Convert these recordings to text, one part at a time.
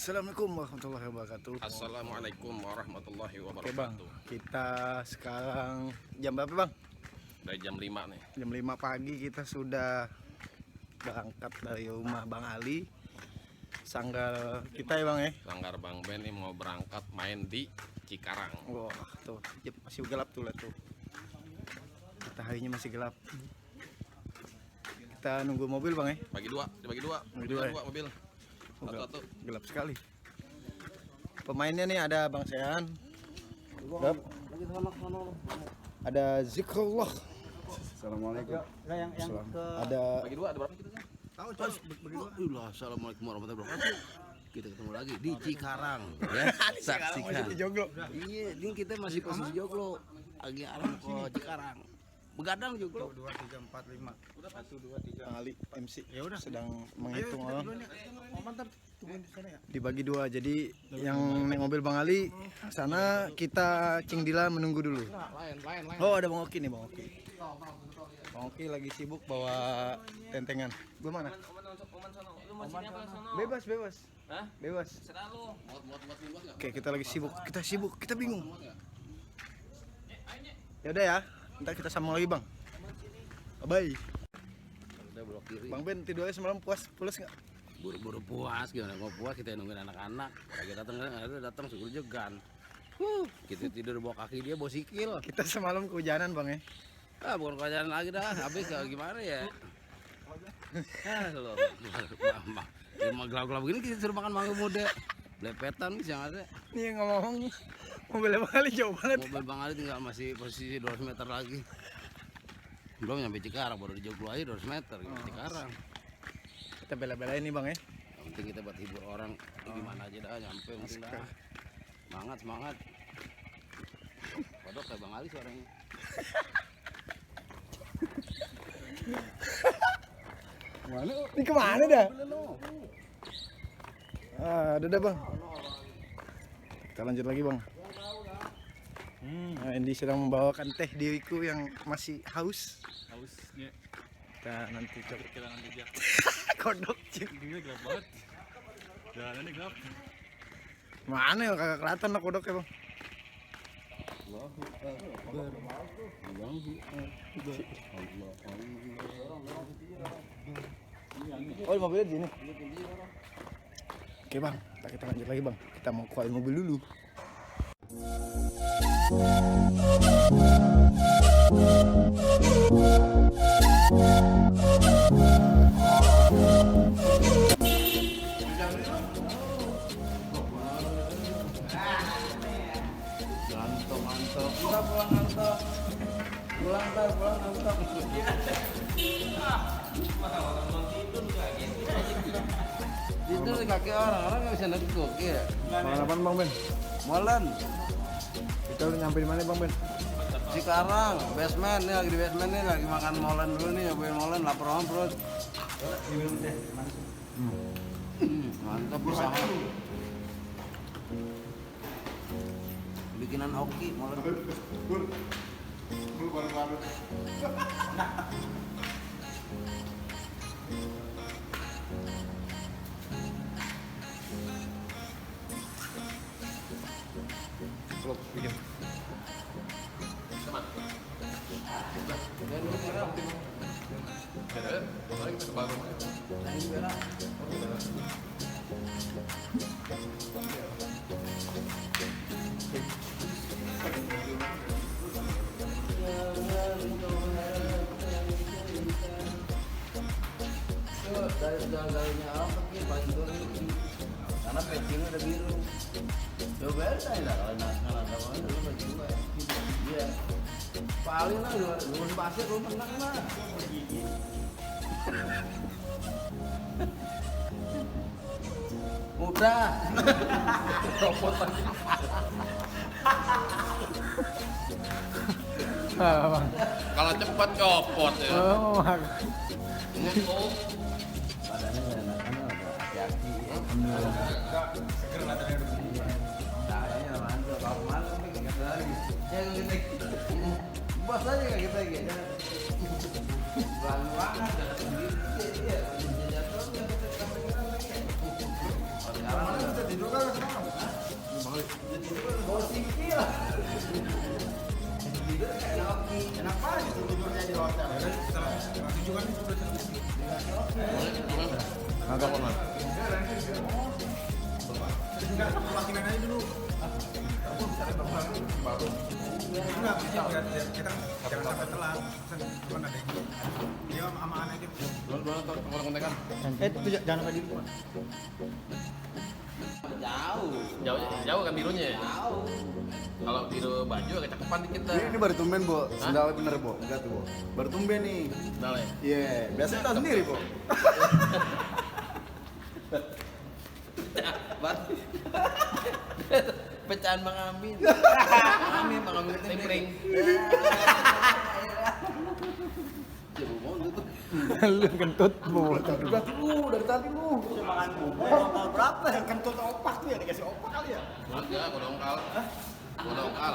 Assalamualaikum warahmatullahi wabarakatuh. Assalamualaikum warahmatullahi Oke bang, wabarakatuh. kita sekarang jam berapa bang? Dari jam 5 nih. Jam 5 pagi kita sudah berangkat dari rumah Bang Ali. Sanggar kita ya bang ya. Sanggar Bang Ben ini mau berangkat main di Cikarang. Wah tuh, masih gelap tuh lihat tuh. Mataharinya masih gelap. Kita nunggu mobil bang ya. Bagi dua Bagi dua ya? mobil. Satu-satu. Gelap sekali. Pemainnya nih ada Bang Sean. Ada Zikrullah. Assalamualaikum. Ada Bagi dua, ada berapa kita? Assalamualaikum warahmatullahi wabarakatuh. Kita ketemu lagi di Cikarang ya. Saksikan. Joglo. Iya, ini kita masih posisi Joglo. Lagi arah ke Cikarang. Begadang Joglo. 2 3 4 5 1 2 3 Bang Ali MC ya udah sedang menghitung orang. Dibagi dua, jadi yang naik mobil Bang Ali sana, kita Cingdila menunggu dulu. Lain. Oh ada Bang Oki nih, Bang Oki. Bang Oki lagi sibuk bawa tentengan. Gue mana? Bebas. Hah? Bebas. Serah lu. Oke, kita lagi sibuk. Kita bingung. Ya udah ya. Ntar kita sambung lagi, Bang. Bye. Udah belok kiri. Bang Ben tidurnya semalam puas nggak? Buru-buru puas gimana? Mau puas kita nungguin anak-anak. Lagi datang syukur jegan. Kita tidur bawa kaki dia bawa sikil. Kita semalam kehujanan, Bang ya. Ah, bukan kerjaan lagi dah. Habis gimana ya? Loh. Mama gelap-gelap begini kita suruh makan mangga muda. Lepetan yang ada. Nih ngomong mobilnya Bang Ali jauh banget. Mobil Bang Ali tinggal masih posisi 200 meter lagi. Belum nyampe Cikarang, baru di Joglo aja 200 meter nyampe Cikarang. Kita bela-belain nih, Bang ya. Yang penting kita buat hibur orang. Gimana aja dah nyampe penting dah. Semangat. Kodok kayak Bang Ali suaranya. Ini kemana dah? Udah Bang. Kita lanjut lagi Bang. Nah, Andy sedang membawakan teh diriku yang masih haus. Hausnya Kita nanti coba. kehilangan jejak. Kodok cik. Gila gelap banget. Jalanannya gelap. Mana ya kagak kelihatan lah kodoknya Bang. Oh mobilnya di sini. Oke Bang, kita lanjut lagi Bang. Kita mau kuali mobil dulu. Mantap. Kita pulang ngantuk. Tidur di kaki orang nggak bisa neguk ya. Apaan Bang Ben? Molen. Kita udah nyampe di mana Bang Ben? Cikarang, basement nih lagi di basement nih lagi makan molen dulu nih, nyobain molen lapar banget perut. Mantap bersama. Bikinan Oki molen. Vlog bikin. Paling kita baru. Dari galinya apa sih paling ini karena patchingnya udah biru. Coba aja lah kalau ada mana dulu baju gue. Iya. Paling lah lu pasir lu menang mah. Udah. Copot lagi. Bang. Kalau cepat copot ya. Oh, Badannya nggak enakan ada hati-hati. Seger matanya udah begini. Kayaknya mantap. Kalau malam nih nggak ada lagi. Yang gede. Bos aja kayak gitu aja. Pelan-pelan jangan sendiri. Iya. Sekarang kita tidur Bang Maman. Enggak, makinan aja dulu. Aku bisa baru. Enggak, kita jangan sampai telat. Cuman ada yang dia sama anak gitu. Belum kalau kontekan. Jangan lupa diri. Jauh kan birunya ya? Jauh. Kalau biru baju agak cakepan dikit dah. Ini baru tumben, Bo. Sendalnya bener, Bo. Enggak tuh, Bo. Baru tumben nih. Dale. Iya, biasanya tahu sendiri, Bo. Pecahan Bang Amin. Bang Amin tempring. Coba mau tutup. Lu kentut, Bo. Berarti lu dari tadi lu. Makan bubur berapa yang kentut opak tuh ya dikasih opak kali ya? Enggak, gua dongkal. Gua dongkal.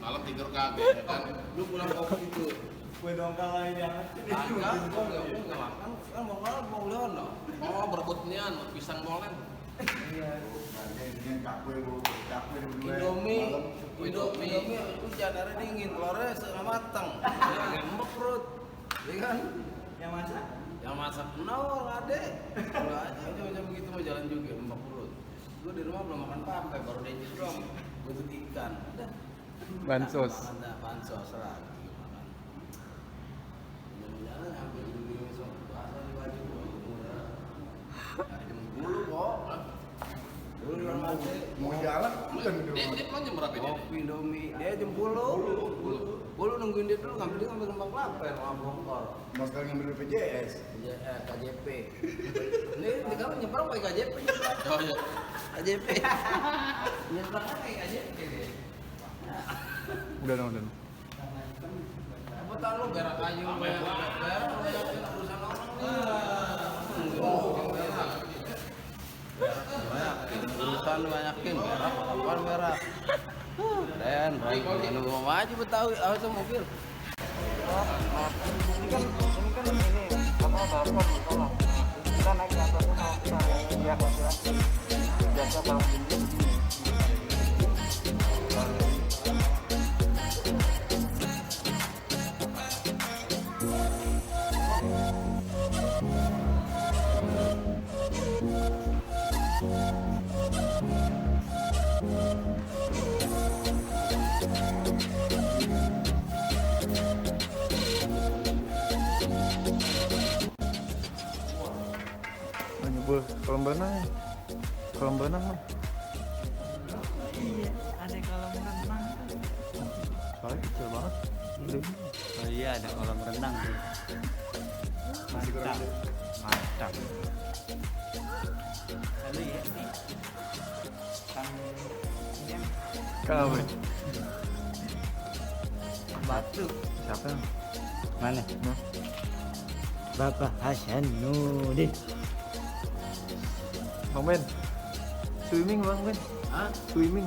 Malam tidur kagak ya kan. Lu pulang kopi itu. Gue dongkal lain yang Agak, gua enggak makan. Kan mau kalah mau leon loh. Oh, berebut nian pisang molen. Indomie itu jangan dingin, telurnya setengah matang. Jangan ngembek perut. Iya kan? yang masak. Yang masak nawar ade. Kalau aja macam begitu mau jalan juga ngembek perut. Gua di rumah belum makan apa-apa, baru diet doang. Butuh ikan. Udah. Bansos. Ada bansos lah. Makan. Jalan hampir begini semua. Bahasa di baju murah. Jam 10 kok. Dulu orang ade. Mau jalan bukan Dia pulang jam berapa dia? Kopi Indomie, dia jam 10. Gua nungguin dia dulu, dia ngambil kembang kelapa ya, sama bongkol. Mau sekali ngambil BPJS. KJP. Ini kamu nyebrang pakai KJP. Oh iya. KJP. Nyebrang pakai KJP. Udah. Apa tahu lu berak kayu, berak urusan orang nih. Urusan banyakin berak, apaan berak? Dan nunggu maju Betawi, awas mobil. Kita naik ke atasnya sama kita lihat laki-laki. Biasa kalau begini. Nyebul kolam renang. Kolam renang, Bang. Iya, ada kolam renang. Soalnya kecil banget. Oh iya, ada kolam renang tuh. Mantap. Mantap. Lalu ya, nih. Kau Batu. siapa? Mana? Nah. Bapak Hasanuddin. Bang Ben. Swimming, Bang Ben. Hah? Swimming.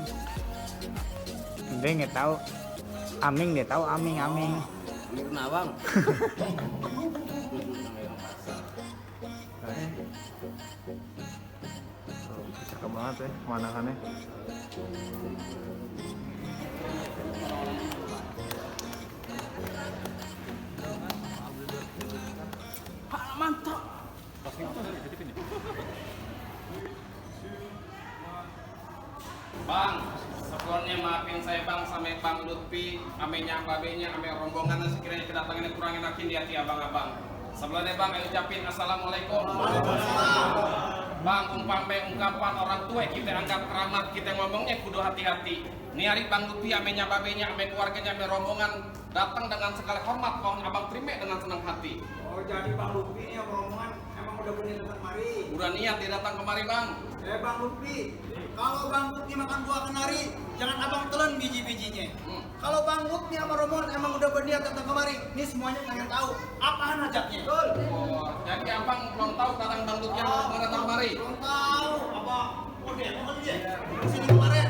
Dia nggak tahu. Aming dia tahu aming. Ini kena bang. Cakep banget ya, pemandangannya. Mantap. Bang, sebelumnya maafin saya Bang sama Bang Lutfi, amenya babenya, ame rombongan sekiranya kedatangannya kurang enakin di hati abang-abang. Sebelumnya Bang, saya ucapin assalamualaikum. Bang, ungkapan orang tua kita anggap keramat, kita ngomongnya kudu hati-hati. Nih hari Bang Lutfi, amenya babenya, ame keluarganya, ame rombongan datang dengan segala hormat, mohon abang terima dengan senang hati. Oh jadi Bang Lutfi ini yang rombongan emang udah punya datang kemari. Udah niat dia datang kemari Bang. Bang Lutfi, kalau Bang Lutfi makan buah kenari, jangan abang telan biji-bijinya. Kalau Bang Lutfi sama rombongan emang udah berniat datang kemari, ini semuanya pengen tahu apaan hajatnya. Betul. Oh, jadi abang belum tahu datang Bang Lutfi yang mau datang kemari. Belum tahu, abang. Oh dia, mau dia. Kesini kemarin.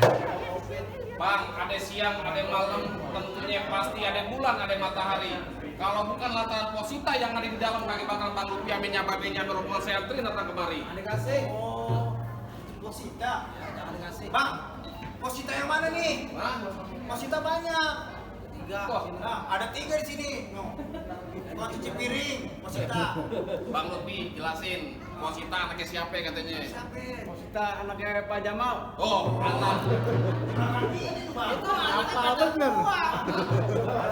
Bang, ada siang, ada malam, tentunya pasti ada bulan, ada matahari. Kalau bukan lantaran posita yang ada di dalam kaki bakal Bang Lutfi, aminnya babenya, rombongan saya antri datang kemari. Ada kasih. Oh, posita. Ya, jangan dikasih. Bang, posita yang mana nih? Hah? Posita banyak. 3. Wah. Nah, ada 3 di sini. No. Tukang cuci piring, Posita. Bang Lutfi jelasin, Posita anaknya siapa katanya? Siapa? Kita anaknya Pak Jamal. Oh, anak. Anak ini tuh bang. Itu anaknya Apa pacar bener? gua.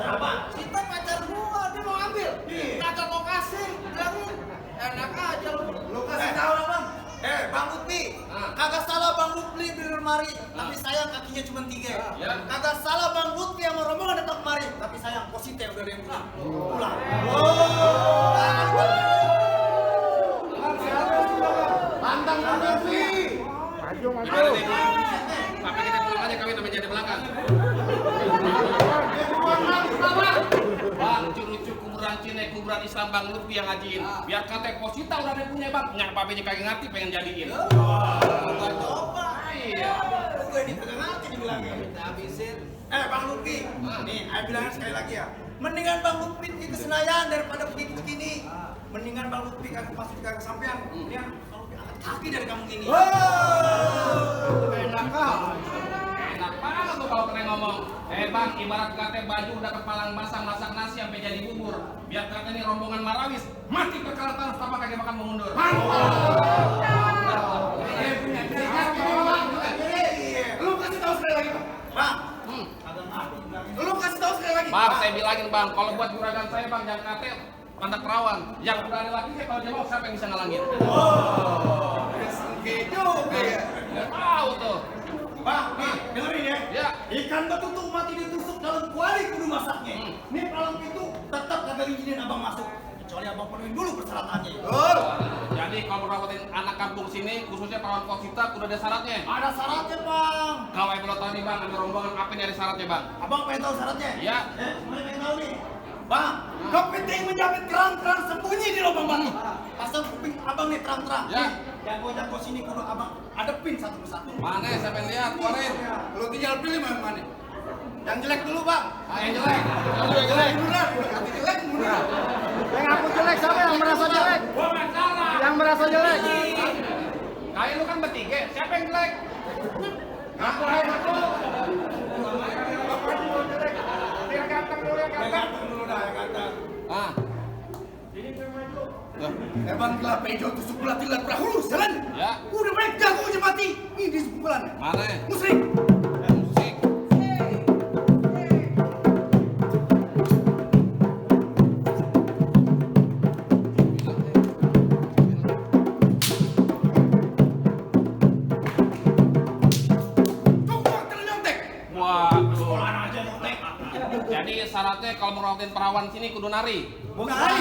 Apa? Kita pacar gua, dia mau ambil. Pacar mau kasih, bilangin. Enak aja lu. Lu kasih tahu lah bang. Bang Lutfi, kagak salah Bang Lutfi beli lemari, tapi sayang kakinya cuma 3. Ya. Kagak salah Bang Lutfi yang mau rombongan datang kemari, tapi sayang Posita udah ada yang pulang. Pulang. Pantang Bang Lutfi. Maju, maju. Gimana nih? Apa kita pulang aja kami namanya di belakang. Bang, cucu kuburan Cine, kuburan Islam Bang Lutfi yang ngajiin. Biar kata Posita udah ada punya bang, nyak babenya kagak ngerti pengen jadiin. Coba. Iya. Gue ini kagak ngerti dibilangin. Kita habisin. Bang Lutfi, nih, saya bilangin sekali lagi ya. Mendingan Bang Lutfi ke Senayan daripada pergi ke Cikini. Mendingan Bang Lutfi kagak pasti kagak sampean. Mendingan Bang Lutfi angkat kaki dari kampung ini. Enak kah? Enak banget tuh kalau kena ngomong. Bang, ibarat kata baju udah kepalang basah masak nasi sampai jadi bubur. Biar kata nih rombongan Marawis mati perkara tanah tanpa kagak makan mundur. Lu kasih tahu sekali lagi, Bang. Lu kasih tahu sekali lagi. Bang, saya bilangin bang, kalau buat juragan saya bang jangan kate pantat perawan. Yang udah ada laki kalau dia mau siapa yang bisa ngalangin? Gitu. Nggak tahu tuh. Bang, nih, dengerin ya. Ya. Ikan betutuk mati ditusuk dalam kuali kudu masaknya. Nih palang itu tetap kagak izinin abang masuk. Kecuali abang penuhin dulu persyaratannya. Jadi kalau rawatin anak kampung sini, khususnya perawan Posita, udah ada syaratnya. Ada syaratnya, Bang. Kalau yang belum tahu nih bang, ada rombongan apa nyari syaratnya bang? Abang pengen tahu syaratnya? Iya. Semuanya pengen tahu nih. Bang, kepiting menjamit terang-terang sembunyi di lubang batu. Pasang kuping abang nih terang-terang. Ya. Jago-jago sini kudu abang adepin satu persatu. Mana siapa yang lihat? Keluarin. Lu tinggal pilih mana? Yang jelek dulu, Bang. Yang jelek. Yang jelek. Benar, hati jelek benar. Yang aku jelek siapa yang merasa jelek? Gua nggak salah. Yang merasa jelek. Kayak lu kan bertiga, siapa yang jelek? Aku hai aku. Yang ganteng dulu yang ganteng. Dulu dah, yang ganteng. Ah. Bang telah pejo tusuk belah tilat berahulu, jalan. Ya. Udah banyak jago aja mati. Ini di sebulan. Mana? Musrik. Musik. Coba ternyontek. Waduh. Sekolahan aja nyontek. Jadi syaratnya kalau mau rawatin perawan sini kudu nari. Bukan nari.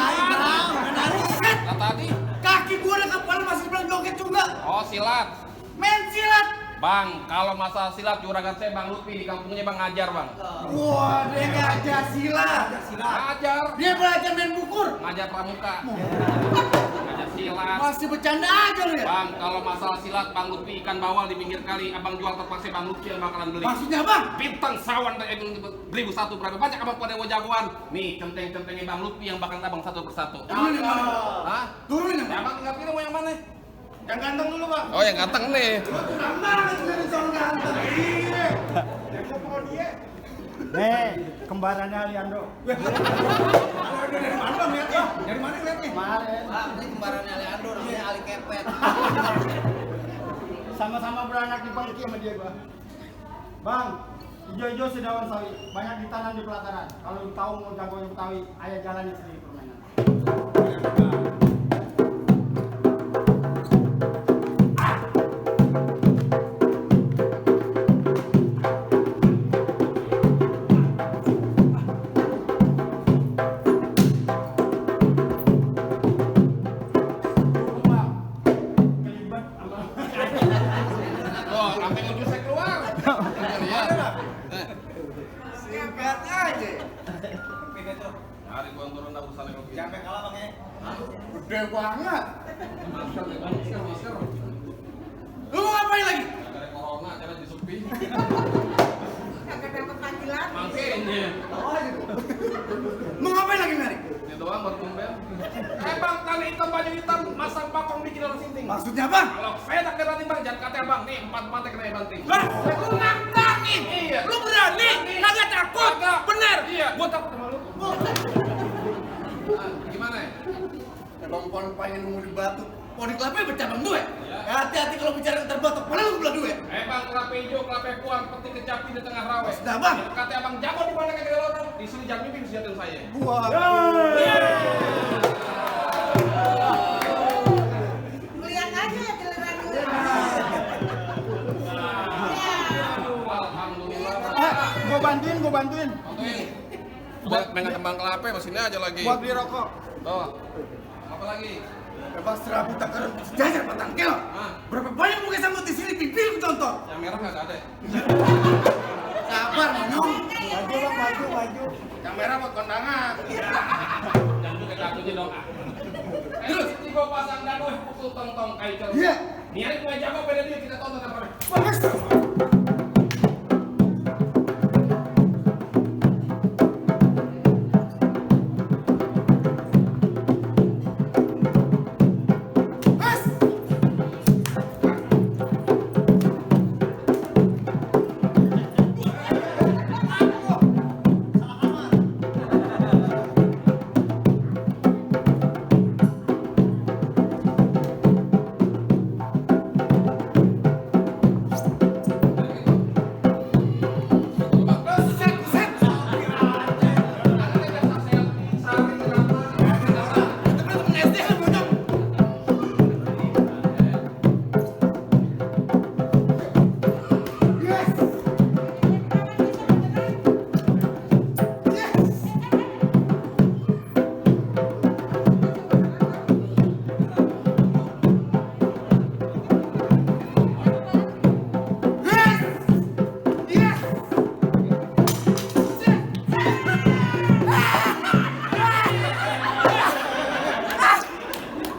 Set. Kata tadi. Kaki gua ada kepala masih bilang joget juga. Oh silat. Main silat. Bang, kalau masalah silat juragan saya Bang Lutfi di kampungnya Bang ngajar bang. Wah, dia ngajar silat. Ngajar. Dia belajar main bukur. Ngajar pramuka. Ngajar silat. Masih bercanda aja lu ya. Bang, kalau masalah silat Bang Lutfi ikan bawal di pinggir kali abang jual terpaksa Bang Lutfi yang bakalan beli. Maksudnya bang? Bintang sawan beribu satu berapa banyak abang pada jagoan. Nih centeng-centengnya Bang Lutfi yang bakal abang satu persatu. Turunin bang. Hah? Turunin Ya bang. abang tinggal pilih mau yang mana? Yang ganteng dulu bang. Oh yang ganteng nih. Lu kurang banget dari soal ganteng. Iya. Yang mau dia. Nih, kembarannya Aliando. Dari mana bang lihatnya? Dari mana lihatnya? Kemarin Bang, ini kembarannya Leandro, namanya Ali Kepet. sama-sama beranak di Pangki sama dia gua. Bang, hijau-hijau sedawan sawi, banyak ditanam di pelataran. Kalau tahu mau jagonya Betawi, ayah jalani sendiri permainan. Kelibet sama Oh, sampai ujung saya keluar. Lihat. Singkat aja. Pindah tuh. Hari gua turun dah urusannya kopi. Sampai kalah bang ya. gede banget. Masker. Lu mau ngapain lagi? Gara-gara corona, cara disepi. Kagak dapat panggilan. Makanya. Mau ngapain lagi nari? Ini doang buat tumben. Bang, tanah hitam baju hitam, masang bakong bikin orang sinting. Maksudnya bang? Kalau saya tak berani bang, jangan kata bang. Nih 4 mata kena banting. Bang, lu nantangin. Iya. Lu berani? Kagak takut? Kagak. Bener? Iya. Gua takut sama lu. Tongkol pengen nunggu di batu. Mau di kelapa bercabang duit. Hati-hati kalau bicara terbatuk, mana lu belah duit? Bang, kelapa hijau, kelapa puang, peti kecapi di tengah rawa. Sudah bang. Kata abang jago di mana kagak lorong. Di sini jam mimpi senjata saya. Wah. Lihat aja giliran gue. Alhamdulillah. Gua bantuin. Bantuin. Buat main kembang kelapa masih aja lagi. Buat beli rokok. Tuh. Apa lagi? Bebas serabu takaran sejajar batang kilo. Berapa banyak muka sambut di sini pimpin contoh. Yang merah nggak ada. Sabar ngomong. Baju. Yang merah buat kondangan. Jangan juga kartunya dong. Terus ini gua pasang dado pukul tong-tong kayak cerut. Iya. Niat gua jago beda dia kita tonton apa. Bagus.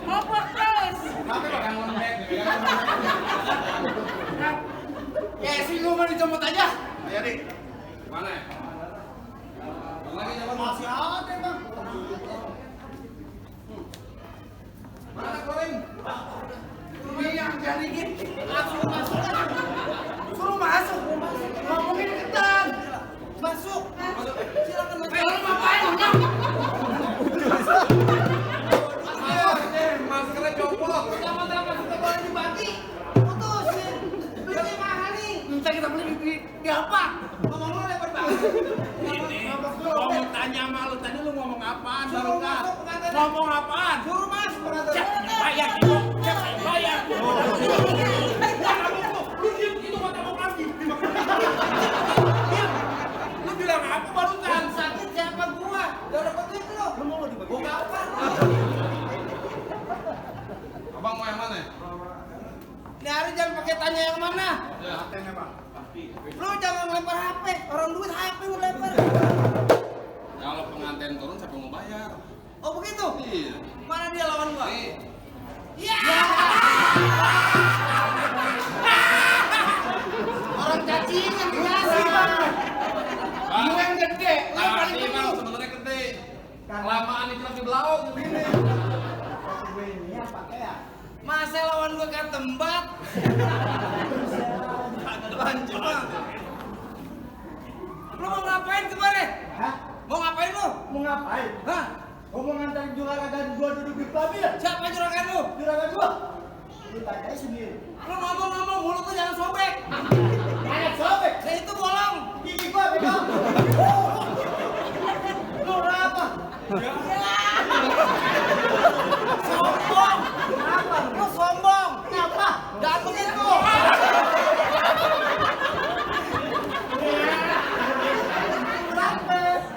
Ngobok terus. Pegang lembek, Ya sih lu mau dicomot aja. Ayo dik. mana? Lagi jalan Masih ada bang. mana goreng? Ini yang jadi gini. Langsung masuk. Suruh masuk. Ngomongin ketan. Masuk. Silakan masuk. Lu ngapain? Maskernya copot. Sama-sama kita boleh dibagi. Putusin. Beli mahal nih. Minta kita beli di apa? Ngomong lu lebar banget. Ngomong tanya sama lu tadi lu ngomong apaan? Suruh masuk pengantin. Ngomong apaan? Suruh masuk pengantin. Bayar ibu, bayar. Lu diam gitu mata mau kaki. Lu bilang apa barusan? Sakit siapa gua? Udah dapet duit lu. Lu mau dibagi? Gua apa? Abang mau yang mana? Ini hari jangan pakai tanya yang mana. Ya. Lu jangan lempar HP. Orang duit HP lu lempar. Kalau pengantin turun siapa mau bayar? Oh begitu? Iya. Mana dia lawan gua? Nih. Iya. Orang cacingan dikasih bang. Lu yang gede. Lu yang paling Tadi bang gede. sebenarnya gede. Kelamaan itu lagi belaut begini. Masa lawan gua kan tembat. Lanjut bang. Lu mau ngapain kemarin? Hah? Mau ngapain lu? Mau ngapain? Hah? Gua mau ngantar juragan gua duduk di pelabil. Siapa juragan lu? Juragan gua. Lu tanya sendiri. Lu ngomong-ngomong mulut lu jangan sobek. Anak sobek. Nah itu bolong. Gigi gua pegang. Lu apa? Sombong. Kenapa? Lu sombong. Kenapa? Jangan begitu.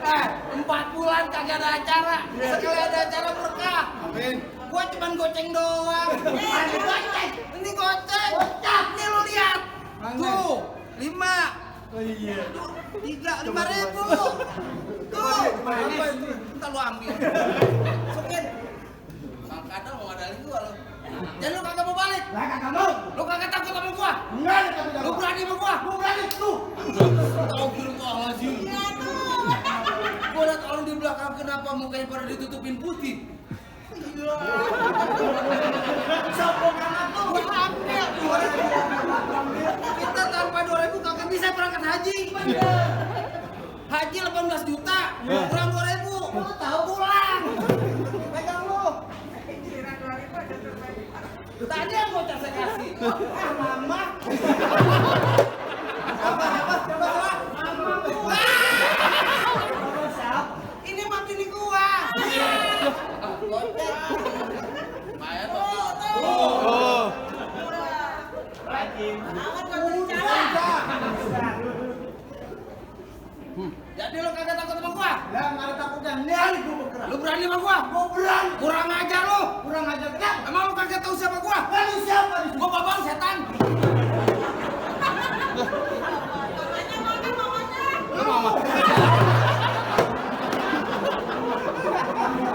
Eh, 4 bulan kagak ada acara. Sekali ada acara berkah. Amin. Gua cuman goceng doang. Ini goceng. Ini goceng. Nih lu lihat. Tuh, 5. Oh iya. 5.000. Tuh. Apa itu? Entar lu ambil. Masukin. Bang Kadal mau ngadalin gua lu. Dan lu kagak mau balik. Lah kagak mau. Lu kagak takut sama gua. Enggak ada kagak Lu mau. berani sama gua. Gua berani tuh. Astagfirullahaladzim. Ya tuh. Gua liat orang di belakang kenapa mukanya pada ditutupin putih. Sombong amat lu. Gua ambil 2.000. Kita tanpa 2.000 kagak bisa berangkat haji. Haji 18 juta, kurang 2.000. Lu tahu pulang. Pegang lu. Tadi yang bocah saya kasih. Ah, mama. Siapa? Mama gua. Mama siapa? Ini mah bini gua. Bayar Oh. Awas kau bicara. Jadi lo kagak takut sama gua? Lah nggak ada takutnya. Nyari gua bergerak. Lu berani sama gua? Gua berani. Kurang ajar lu. Kurang ajar kenapa? Emang lu kagak tahu siapa gua? Lalu siapa di sini? Gua babang setan. Mamanya mana mamanya? Lu mama.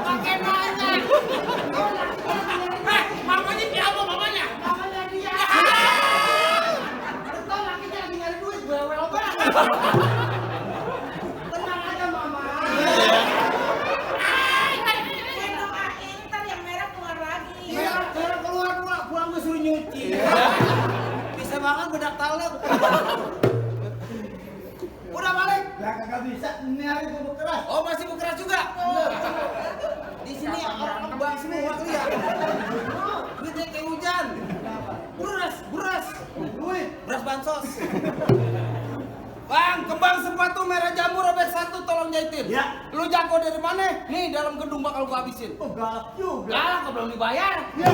Pakai nanya. Mamanya siapa mamanya? Namanya dia. Betul lakinya lagi nyari duit. Bawel banget. Tenang aja mama. Gendong Aing, ntar yang merah keluar lagi. Iya, cara keluar pulang gue suruh nyuci. Bisa banget bedak talek. Udah balik. Lah kagak bisa. Nyari gua bergerak. Oh masih bekeras juga. Di sini orang kembang semua lihat. Duitnya kayak hujan. Beras. Beras bansos. Bang, kembang sepatu merah jamur robek 1 tolong jahitin. Ya. Lu jago dari mana? Nih dalam gedung bakal gua habisin. Oh galak juga. Galak kok belum dibayar. Ya.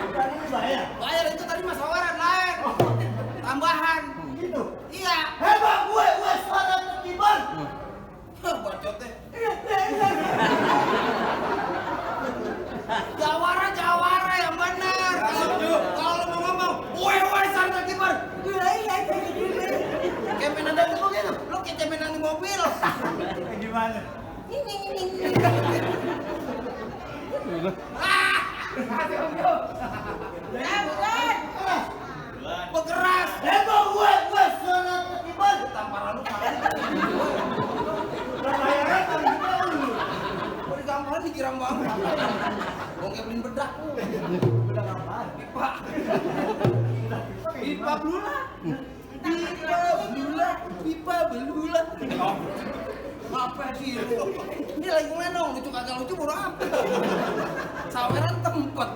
Tadi dibayar. Bayar itu tadi mas tawaran lain. Tambahan. Gitu. Iya. Hebat gue suara terkibar. Bacot deh. Jawara yang benar. Kalau mau ngomong, woi sarta kibar. Kayak mainan dari lu gitu. Lu kayak mainan di mobil. Gimana? Ini. Ah, Bukan. bekeras. Hebat gue suara terkibar. Tampar lu kali. Bayaran kan dulu. Kok digambarin dikira banget. Gua kayak beliin bedak. Udah apaan? Pipa belula. Pipa belula. Apa sih lu? Ini lagi ngelenong, lucu kagak lucu bodo apa. Saweran tempat.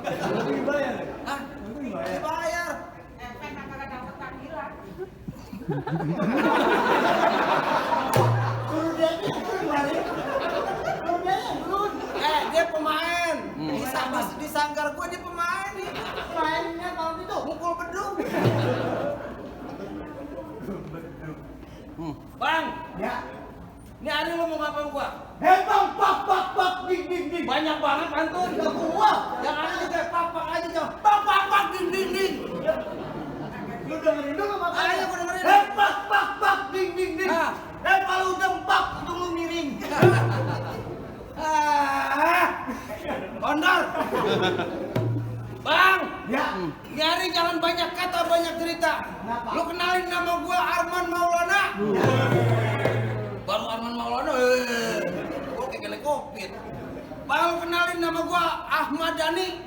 Dibayar. Hah? Dibayar. Dibayar. Efek kagak dapat panggilan. Suruh dia aja, suruh balik. Suruh dia aja, suruh. Dia pemain. Di sanggar gua dia pemain nih. Mainnya kalau gitu. Mukul beduk. Bang, Ya. ini hari lu mau ngapain gua? Hebat pak ding. Banyak banget pantun. Udah gua. Yang ada juga pak aja jauh. Pak ding. Lu dengerin dulu makanya. Ayo gua dengerin. Hebat pak ding. Ah. Kalau udah empat itu lu miring. Kondor. Bang, Ya. nyari jangan banyak kata banyak cerita. Kenapa? Lu kenalin nama gua Arman Maulana. Baru Arman Maulana. Gua kayak kena covid. Bang, lu kenalin nama gua Ahmad Dhani.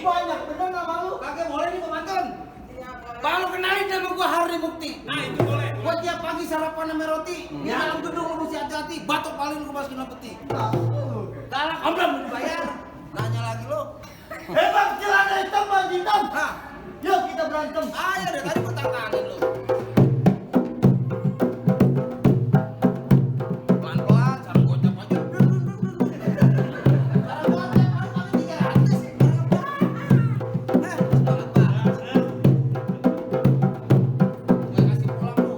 Banyak bener nama lu. Kagak boleh nih gua pantun. Bang, lu kenalin nama gua Hari Mukti. Nah, itu boleh. Gua tiap pagi sarapan sama roti. Di dalam gedung lu mesti hati-hati. Batuk paling gua masukin peti. Galak, om belum dibayar. Nanya lagi lu. Hebat celana hitam baju hitam. Hah? Yuk kita berantem. Ayo dari tadi gua tantangin lu. Pelan-pelan, cara gocap aja. Cara gocap, baru kali 300. Semangat banget. Gua kasih pulang lu.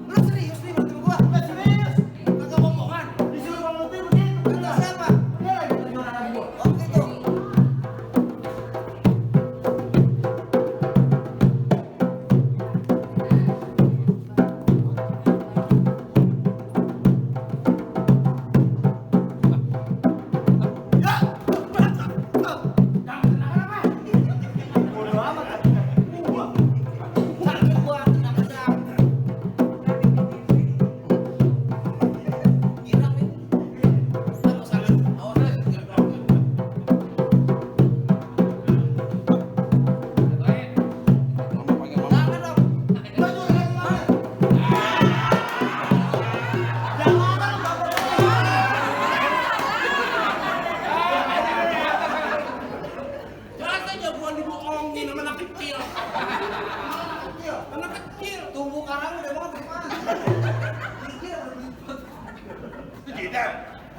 Lu serius nih bertemu gua? Nggak serius. Kagak bohongan. Disuruh Bang Lutfi begitu. Kata siapa? Dia lagi kejuaraan lagi.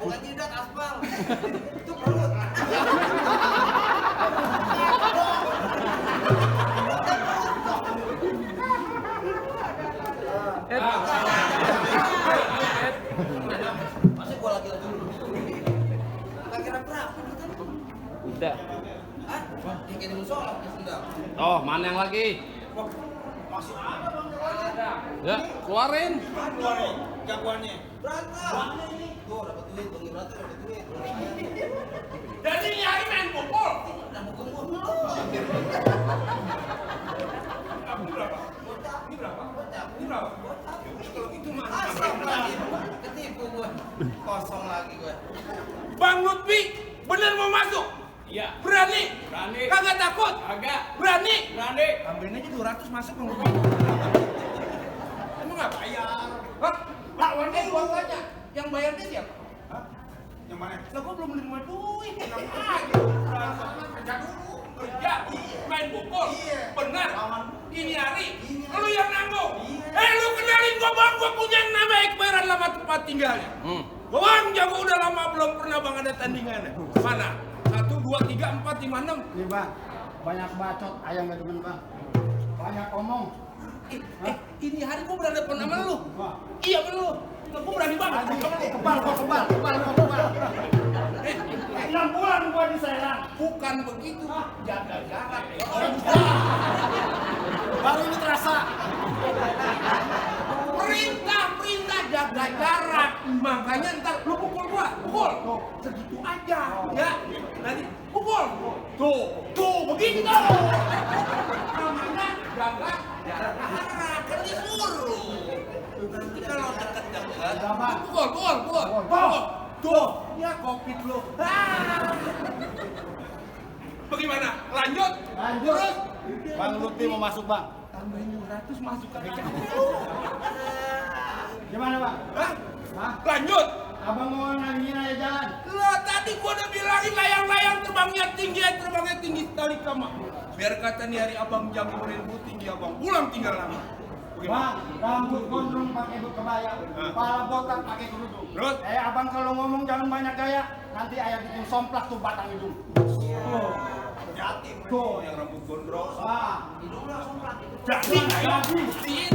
bukan jidat aspal. Itu perut. Masa gua laki-laki dulu. Kira berapa nih tadi? Udah. Hah? Yang kayak di musola pakai sendal. Oh, mana yang lagi? Wah, masih ada bang jagoannya. Ya, keluarin. Keluarin jagoannya. Berantem. Tuh dapat duit, bang berantem dapat duit. Jadi nyari main pukul. Udah mau gua dulu. Kamu berapa? Bocah. Ini berapa? Bocah. Ini berapa? Bocah. Kalau gitu mah. Astagfirullah. Ketipu gua. Kosong lagi gua. Bang Lutfi, bener mau masuk? Iya. Berani? Berani. Kagak takut? Kagak. Berani? Berani. Ambilnya aja 200 masuk bang. Emang nggak bayar? Hah? Lawannya gua tanya. Yang bayarnya siapa? Hah? Yang mana? Lah gua belum menerima duit. Enak aja. Kerja dulu. Kerja. Main pukul. Iya. Benar. Aman. Ini hari. Ini hari. Lu yang nanggung. Iya. Lu kenalin gua bang. Gua punya nama Ekberan lama tempat tinggalnya. Bang, jago udah lama belum pernah bang ada tandingannya. Mana? 1, 2, 3, 4, 5, 6. Nih bang, banyak bacot, ayam gak demen bang. Banyak omong. Ini hari gua berhadapan sama lu. Wah, Iya bener lu. Gua berani banget. kebal, kebal. 6 bulan gua di Serang. Bukan begitu. Jaga jarak. Baru ini terasa. Perintah jaga jarak. Makanya ntar lu pukul gua. Pukul. Segitu aja. Ya. Nanti pukul. Tuh begitu. Namanya jaga jarak. Kan disuruh. Nanti kalau deket-deket. Pukul. Tuh. Ya kopit lu. Bagaimana? Lanjut. Terus. Bang Lutfi mau masuk bang. Tambahin 200 masuk ke BK. Gimana bang? Hah? Hah? Lanjut. Abang mau nangin aja jalan. Lah tadi gua udah bilangin layang-layang terbangnya tinggi sekali kama. Biar kata nih hari abang jago berilmu tinggi abang pulang tinggal lama. Bang, rambut gondrong pakai kebaya, kepala botak pakai kerudung. Terus? Abang kalau ngomong jangan banyak gaya, nanti ayah bikin somplak tuh batang hidung. Tuh. Jatim. Tuh. Yang rambut gondrong. Wah. Hidungnya langsung plat itu. Jadi ayo buktiin.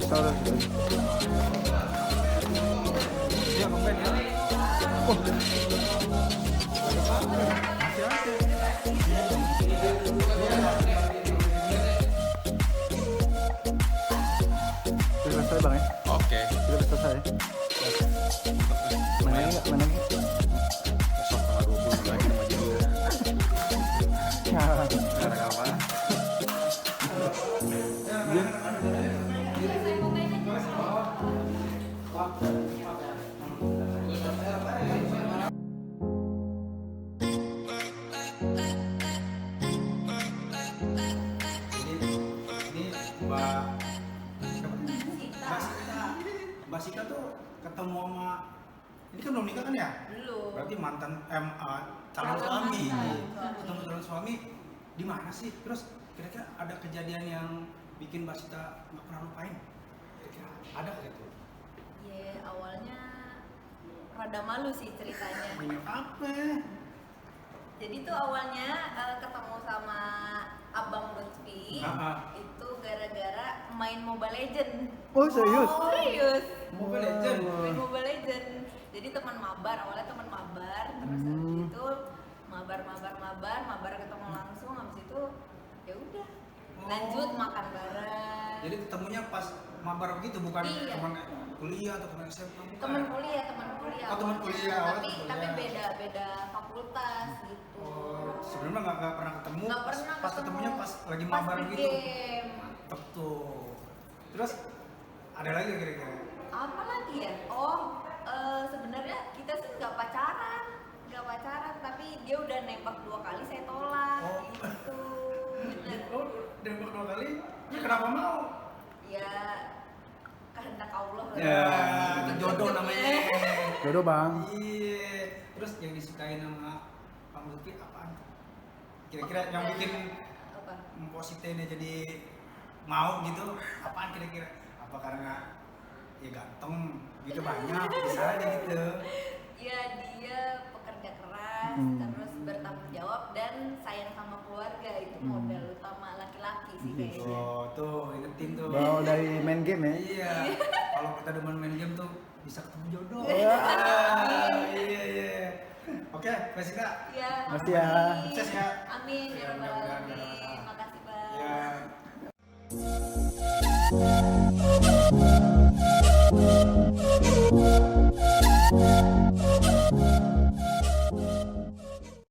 Usah udah sudah. Iya, komplain ya. Sudah selesai bang ya? Oke. Sudah selesai. Main lagi nggak? Main lagi? Besok tanggal 20 lagi sama dia. Gara-gara apa? Ini Mbak Sita tuh ketemu sama ini kan belum nikah kan ya? Belum. Berarti mantan calon suami. Ketemu calon suami di mana sih? Terus kira-kira ada kejadian yang bikin Mbak Sita nggak pernah lupain? Kira-kira ada gitu? Ya awalnya rada malu sih ceritanya. Ini apa? Jadi tuh awalnya ketemu sama Abang Lutfi itu gara-gara main Mobile Legend. Oh serius? Serius. Mobile Legend. Main Mobile Legend. Jadi teman mabar, awalnya teman mabar, terus habis itu mabar ketemu langsung, habis itu ya udah lanjut makan bareng. Jadi ketemunya pas mabar begitu, bukan Iya. teman kuliah atau teman SMA? Bukan. Teman kuliah Oh, teman awalnya. kuliah, awalnya tapi teman tapi kuliah. beda fakultas gitu. Oh, sebelumnya nggak pernah ketemu. Nggak pernah Pas ketemunya pas lagi mabar di gitu. game. Mantep tuh. Terus ada lagi nggak kira-kira? Apa lagi ya? Sebenarnya kita sih nggak pacaran, tapi dia udah nembak 2 kali saya tolak Oh. gitu. Oh, nembak 2 kali? Ya, kenapa mau? Ya kehendak Allah lah. Ya, itu jodoh namanya. Jodoh bang. Iya. Terus yang disukain sama Pak Lutfi apaan? Kira-kira yang bikin Apa? positifnya jadi mau gitu? Apaan kira-kira? Apa karena ya ganteng gitu banyak bisa aja gitu? Ya dia pekerja keras, terus bertanggung jawab dan sayang sama keluarga, itu modal utama laki-laki sih kayaknya. Oh tuh ingetin tuh. Berawal dari main game ya? Iya. Kalau kita demen main game tuh bisa ketemu jodoh. Iya. Iya. Oke, Mbak Sita. Ya, Makasih ya. Sukses ya. Amin ya rabbal Mudah-mudahan alamin. ada masalah. Makasih Bang. Ya.